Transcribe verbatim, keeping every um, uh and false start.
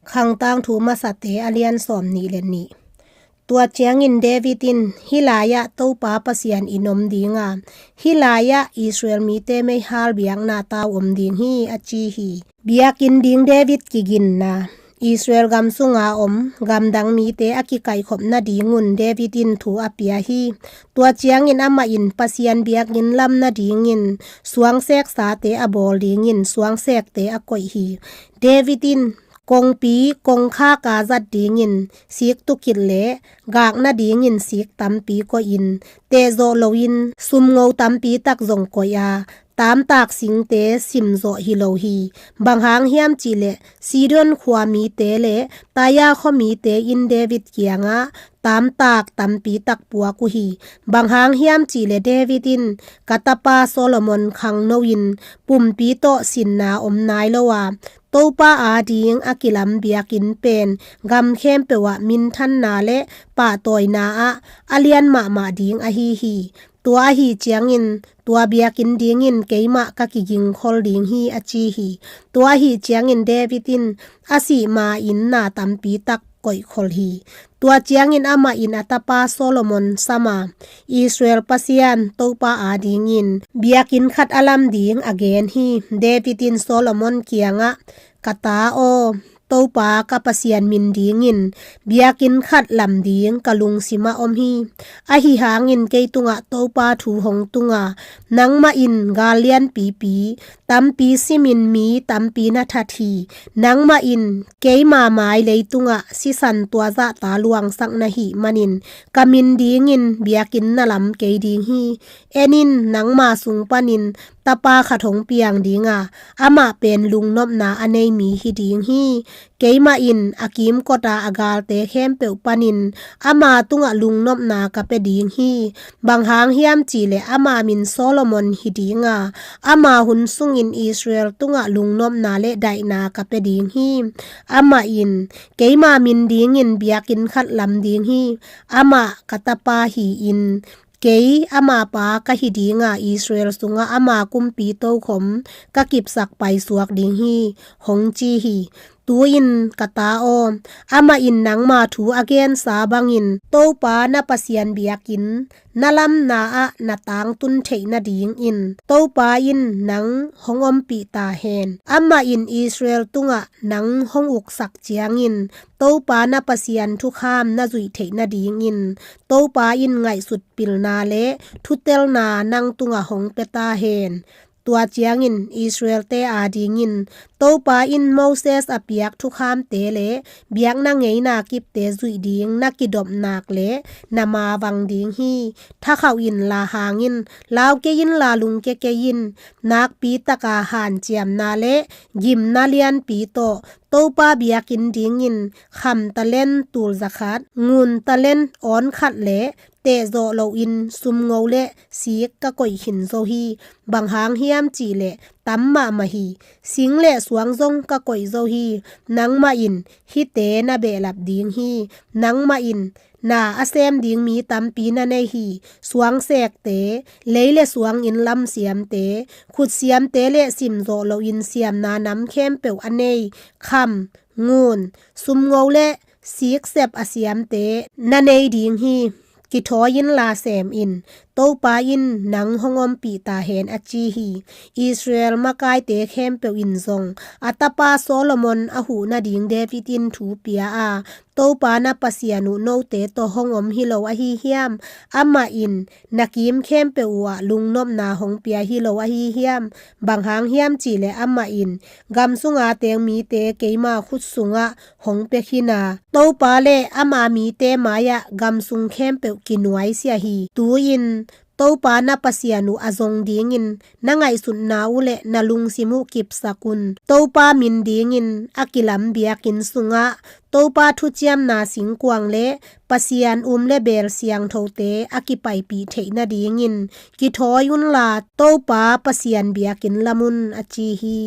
Khangtang thu masate a lian sawm nih le nih. Tua ciangin David in, "Hih lai-ah Topa Pasian in om dinga, hih lai-ah Israel mite meihal biakna tau om ding hi," a ci hi. Biakinn ding David kiginna. Israel gam sunga om gamdang mite a kikaihkhop nadingun David in thu a pia hi. Tua ciangin amah in Pasian biakinn lam nadingin suangseksate a bawl dingin suangsekte a koih hi. David in kongpi kongkhak a zat dingin sik tukilh le gak nadingin sik tampi koihin, tehzawh loin sumngo tampi tak zong koih a, tamtak singte simzawh hi lo hi. Bang hang hiam cihleh Sidon khua mite le Tyre khua mite in David kiangah tamtak tampi tak puak uh hi. Bang hang hiam cihleh David in, "Ka tapa Solomon khangno in pumpi tawh sinna om nai lo a, Topa ading a kilam biakinn pen gam khempeuh ah minthanna le pahtawina ah a lian mahmah ding ahi hi. Tua ahi ciangin tua biakinn dingin keimah ka kigingkhol ding hi," a ci hi. Tua ahi ciangin David in a sih ma-in na tampi tak koihkhol hi. Tua ciangin amah in a tapa Solomon sama, Israel Pasian Topa adingin biakinn khat a lam ding a gen hi. David in Solomon kiangah, "Ka ta aw, Topa ka Pasian min dingin biakinn khat lam ding ka lungsimah om hi. Ahi hangin kei tungah Topa thu hong tunga, nangmah in gal lianpipi tampi simin mi tampi na that hi. Nangmah in keima mai leitungah sisan tuazahta luangsak na hih manin ka min dingin biakinn na lam kei ding hi. En in, nangma sung panin tapa khat hong piang dinga, amah pen lungnopna a nei mi hi ding hi. Keimah in a kimkota a galte khempeuh panin ama tungah lungnopna ka pia ding hi. Bang hang hiam cihleh ama min Solomon hi dinga, ama hun sungin Israel tungah lungnopna le daihna ka pia ding hi. Amah in keima min dingin biakinn khat lam ding hi. Amah ka tapa hi-in kei ama pa ka hi dinga, Israel sungah ama kumpi tokhom ka kipsak paisuak ding hi," hong ci hi. "Tu-in ka ta aw, amah in nangma thu a gensa bangin Topa na Pasian biakinn na lamna ah na tangtun theih nadingin Topa in nang hong ompih ta hen. Amah in Israel tungah nang hong uksak ciangin Topa na Pasian thukham na zuih theih nadingin Topa in ngaihsut pilna le thutelna nang tungah hong pia ta hen. Tua ciangin Israel-te adingin Topa in Moses a piak thukhamte le biakna ngeina kipte zuih ding na kidop nak le na mavang ding hi. Thakhauh inla hang in, lau kei inla lungkia kei in, nakpi taka hanciamna le gimna lianpi tawh Topa biakinn dingin kham talent tul za khat, ngun talent awn khat le tehzawh loin sumngo le sik ka koih khin zo hi. Bang hang hiam cihleh tam mahmah hi. Sing le suang zong ka koih zo hi. Nangmah in hihte na behlap ding hi. Nangmah in na a sem ding mi tampi na nei hi. Suangsekte, lei le suang inn lam siamte, khutsiamte le simzawh loin siamna nam khempeuh a nei, kham, ngun, sumngo le siksep a siamte na nei ding hi. Kithawi inla sem in, Topa in nang hong ompih ta hen," a ci hi. Israel makaite khempeuh in zong a tapa Solomon a huh nading David in thu pia a, "Topa na Pasian uh note tawh hong om hi lo ahi hiam? Amah in na kim khempeuh uhah lungnopna hong pia hi lo ahi hiam? Bang hang hiam cihleh amah in gam sunga teng mite keima khut sungah hong pia khin a, Topa le ama mite mai-ah gam sung khempeuh kinuaisia hi. Tu-in Topa na Pasian uh a zong dingin na ngaihsutna uh le na lungsim uh kipsak un. Topa min dingin a kilam biakinn sungah Topa thuciamna singkuang le Pasian um le beel siangthote a kipaipih theih nadingin kithawi unla Topa Pasian biakinn lam un," a ci hi.